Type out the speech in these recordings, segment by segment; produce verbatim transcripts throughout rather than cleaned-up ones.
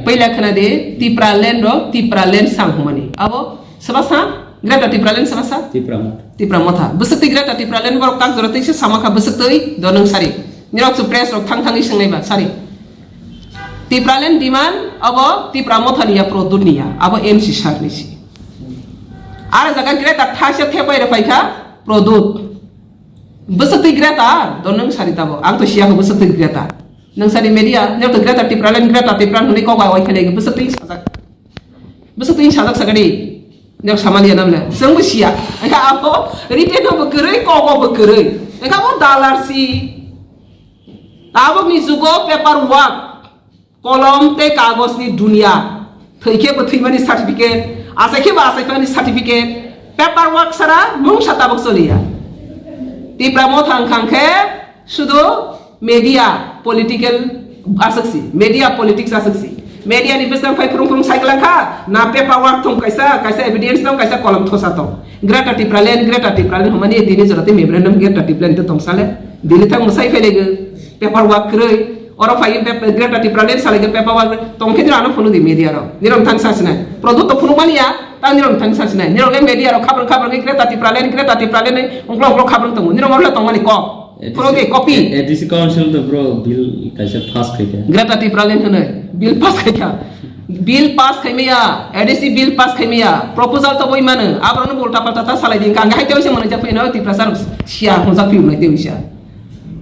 Puila khna di, Tipraland ro, Tipraland sang hwnmani. Abo soba sa? Greater Tipraland soba sa? Tipra Motha. Tipra Motha. Bwswk twi Greater Tipraland borok tak jora twi se sama kha bwswk twi do nwng sari. Nirok su press rok thang thangwi swngnai ba sari. Tipraland demand abo Tipra Motha ni ya, Pradyot ni ya. Abo M C sir ni si. Ar jaga Greater thaisa thepai rw phai kha Pradyot. Bwswk twi Greater do nwng sari tabo. Ang to siya ko bwswk twi Greater. Nwng sari media, nirok to Greater Tipraland, Greater Tipraland hwnwi kok bai wai khailai bwswk twi sajak. Bwswk twi sajak sakani. Nirok samaliya namle. Chwng bo siya. Engkha abo written bo kwrwi, kok bo kwrwi. Engkha bo dalar si. Tabukni jugo paper work. Kolom tei kagojni dunia. Thwi khe bo thwimani certificate. Achai khe bo achai phani certificate. Paper work sara mungsa tabuk choliya. Tipra Motha wngkha khe sudu media political aswk si, media politics aswk si. Media ni bwswk phai phurung phurung cycle kha, na paper work tong kaisa, kaisa evidence tong, kaisa kolom thosa tong. Greater Tipraland, Greater Tipraland hwnmani tini jora tei memorandum Greater Tipraland tong sale. Delhi thang mwsai phai lego, paper work kwrwi. Oro phai pep-, Greater Tipraland salai khe paper work tong khe nirok ano phunu di media rok. Nirok thang sa sinai. Pradyot to phunu mani ya, ta nirok thang sa sinai. Nirok le media rok khabrang khabrang khe Greater Tipraland, Greater Tipraland ni ungklo ungklo khabrang tongo. Nirok oro le tongmani kok. Phunu di copy. A D C council to bro bill kaisa pass khai kha. Greater Tipraland hwnwi bill pass khai kha. Bill pass khai maya, A D C bill pass khai maya. Proposal to boi mano. Aborok no ulta palta ta salai di. Kang hai tei se mano ja phai no Tiprasa rok sia hwnjak phi ulai tei sia.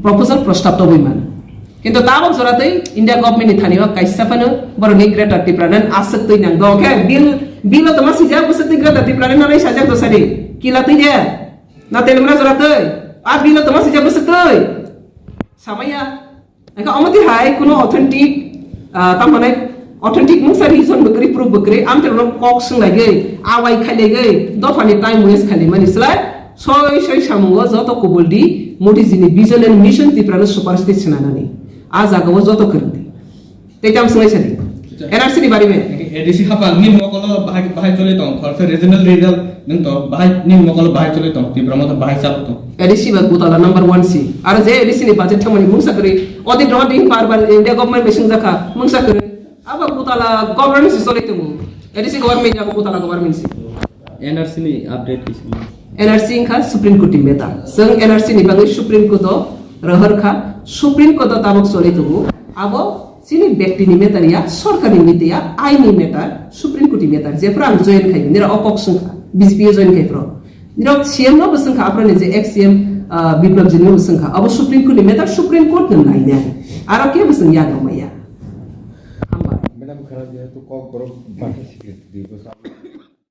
Proposal prostab to boi mano. Kintu tabok jora twi India government ni thani o kaisa phano borok ni Greater Tipraland aswk twi nang do. Khe bill, bill o tongma swijak bwswk twi Greater Tipraland no nai sajak do sadi. Kila twi de. Na telemra jora twi. A bill o tongma swijak bwswk twi. Samaya. Engkha omo twi hai kuno authentic, ah, tamani authentic mungsa reason bwkrwi, proof bwkrwi, amtwrwino kok swnglaigwi, awai khailaigwi, dophani time waste khailaimani slai, soi soi samungo joto kubul di, Modi ji ni vision and mission Tripura no super state swnanani. A jagao joto kwrwng di. Tei tam swnglaisa di. N R C ni bari me. A D C hapang ni mokolo bahai, bahai choli tong, khoroksa regional leader nung tong, bahai ni mokolo bahai choli tong, Tipra Motha bahai chalo tong. A D C ba gutala number one si. Aro je A D C ni budget thangmani mungsa kwrwi. Audit rod in bar bar India government bai swngjak kha, mungsa kwrwi. Abo gutala government si choli tongo. A D C government abo gutala government si. N R C ni update kisa. N R C wngkha Supreme Court ni matter. Chwng N R C ni bagwi Supreme Court o rohor kha. Supreme Court o tabok choli tongo. Abo chini bekti ni matter ya, sorkar ni matter ya, ain ni matter, Supreme Court ni matter. Jephru ang join khai, nira o kok swngkha, B J P o join khai pro. Nira C M no bo swngkha, aphro ni je ex C M, ah, Biplab ji no bo swngkha. Abo Supreme Court ni matter, Supreme Court no nainai. Aro kebo swng ya no maya. Hambai. Madam, khara jehetu kok borok participate di, bo sa-